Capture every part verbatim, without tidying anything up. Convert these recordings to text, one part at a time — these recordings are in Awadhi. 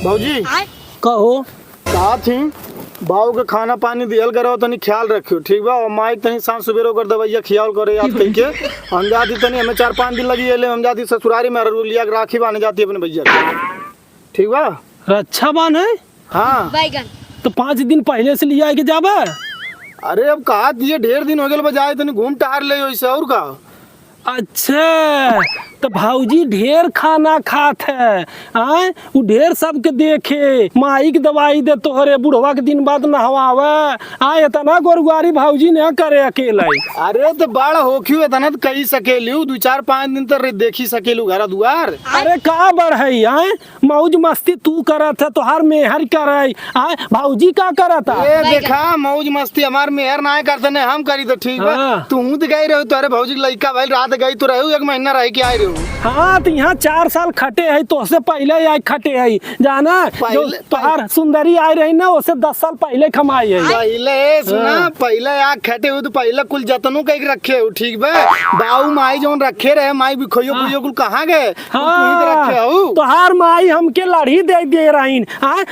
भौजी, कहो। का थी, बाऊ के खाना पानी दियल करो, तनी ख्याल रखियो, ठीक बा? और माई तनी सांझ सुबेरे ओकर दवाइया खियावल करे याद कइके। हम जाती तनी, हमें चार पाँच दिन लगी अइले, हम जाती ससुरारी में, अररुलिया के राखी बांधे जाती अपने भैया के, ठीक बा? रक्षा बांधे? हाँ। तो पाँच दिन पहिले से लिया के जाबे? अरे अब कहा दिए, ढेर दिन हो गए बजाए, तनी घूम टहर ले ओइसे, और का? अच्छा, तो भौजी ढेर खाना खात है, आय? उ ढेर सबके देखे, माई के दवाई दे तोहरे, बुढ़वा के दिन बाद नहवावे, आय? इतना गोरुआरी भौजी न करे अकेले। अरे तो बड़ होखियो, इतना तो कही सकेलियो, दू चार पाँच दिन तो रे-, देखी सकेलू घर दुआर। अरे का बड़ है, आय? मौज मस्ती तू करत है, तोहार मेहर करे, आय? भौजी का करत है? ए, देखा, मौज मस्ती हमार मेहर नाय करते ने, हम करी तो ठीक बा। हाँ। तू तो गई रहो, तोरे भौजी के लइका भाई रात गई तो रहो, एक महीना रह के आए रहो। हाँ, तो यहाँ चार साल खटे है, तोहसे पहिले आए खटे है, जाना? पहिले, जो तोहार सुंदरी आए रही ना, ओसे दस साल पहिले कमाई है। पहिले सुना, हाँ। पहिले आ खटे हो तो पहिले कुल जतनो कई के रखे हो, ठीक बा? बाऊ माई जौन रखे रहे, माई भी खोइयो हाँ। खोइयो कुल कहाँ गए? हाँ, तोहार माई हमके लड़ी दे दे रहीन, हाँ,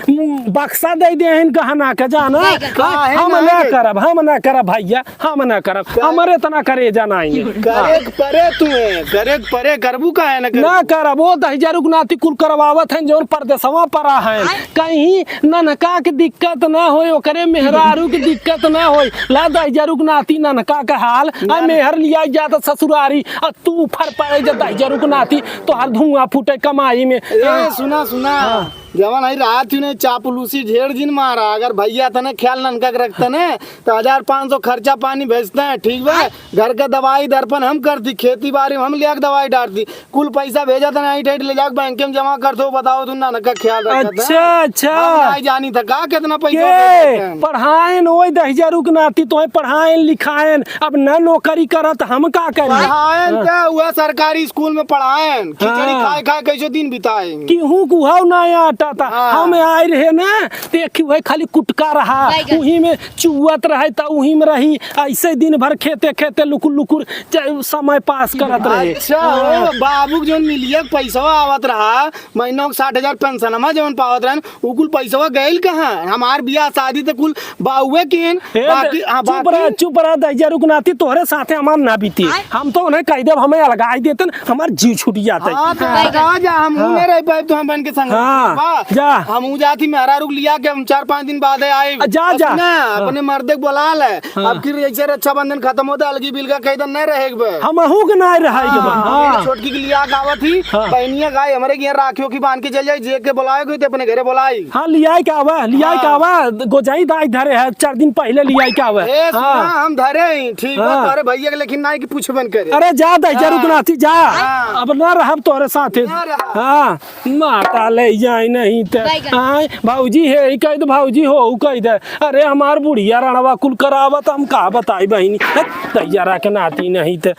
बक्सा दे दे हन गहना के, जाना? हाँ, हम ना करब, हम ना करब भैया, हम ना करब, हमरे इतना करेजा नाहीं है। करे के परे तू है, करे के परे, करबू काहे ना करबू? ना करब, वो दहिजरुक नाती कुल करवावत हैं, जौन परदेसवा परा हैं। कहीं ननका के दिक्कत ना होय, ओकरे मेहरारू के दिक्कत ना होय। ला दहिजरुक नाती ननका के हाल, आ मेहर लिया जात ससुरारी, आ तू फर पड़े जब दहिजरुक नाती, तोहार धुआं फूटे कमाई में। ए, सुना, सुना। हाँ। जवन आई रात ही ने चापलूसी ढेर जिन मारा, अगर भैया तने ख्याल ननका के रखते ने, तो हजार पाँच सौ खर्चा पानी भेजते हैं, ठीक बा? घर के दवाई दर्पण हम कर दी, खेती बारी में हम लिया के दवाई डाल दी, कुल पैसा भेजा तने, आई ठेठ ले जाके बैंक में जमा कर दो, बताओ तू ननका ख्याल रखते हैं। अच्छा, अच्छा। हम नहीं जानी था का कितना पैसा के? पढ़ाएन ओए दहिजरुक नाती, तोहे पढ़ाएन लिखाएन, अब न नौकरी करत, हम का करी? पढ़ाएन हाँ। का, वह सरकारी स्कूल में पढ़ाएन, खिचड़ी हाँ। खाए खाए कैसे दिन बिताएन। केहू कुहाव ना आटा था। हाँ। हम आए रहे ना, देखी वही खाली कुटका रहा, बैगन। उही में चुअत रहे, त उही में रही, ऐसे दिन भर खेते खेते लुकुर लुकुर च-, समय पास करत रहे। अच्छा, हाँ। ओ, बाबू के जौन मिलिया के पैसवा आवत रहा, महीना के साठ हजार पेंशनमा जौन पावत रहन, उ कुल पैसवा गइल कहाँ? हमार बियाह शादी त कुल बाउए किन, ए, बाकी, हाँ, चुप रह, बाकी चुप रह, दहिजरुक नाती, तोहरे साथे हमार ना बीती। आय। हम तो उन्हें कह देब, हमें अलगाई देतन, हमार जीव छूट जाते। हाँ, तो हाँ। अलगा जा, हम हाँ। उन्हें रह पाए, तो हम बन के संग हाँ, बा। जा। हम उ जाती मेहरारू के लिया के हम चार पाँच दिन बाद आए। आ, जा, जा। अपने, हाँ। अपने मर्दे के बोला ले। हाँ। अब की जैसे रक्षाबंधन खत्म होता, अलगी बिलगा कह दे, नहीं रहे के बा। हमहू के नहीं रहे के बा। हाँ, हाँ। छोटकी के लिया के आवत ही, हाँ। बहनिया गाय हमरे के यहाँ राखियो की बांध के चल जाए, जे के बुलाए कोई तो अपने घरे बुलाई। हाँ, लियाई के आवा, लियाई के हाँ। आवा, गोजाई दाई धरे है, चार दिन पहिले लियाई के आवा। ए, सुना, हाँ। हम धरे ही, ठीक बा, हाँ। तोरे भैया के लेकिन नाई कि पूछबन करे। अरे जा दहिजरुक हाँ। नाती जा, हाँ। अब ना रहब तोरे साथे। ना रहब। हाँ, माता ले जाए नहीं त। बैगन। आय, भौजी है, ई कह दे, भौजी हो, ऊ कह दे। अरे हमार बुढ़िया रणवा कुल करावत, हम का बताई बहिनी। हट, दहिजरा के नाती नहीं त।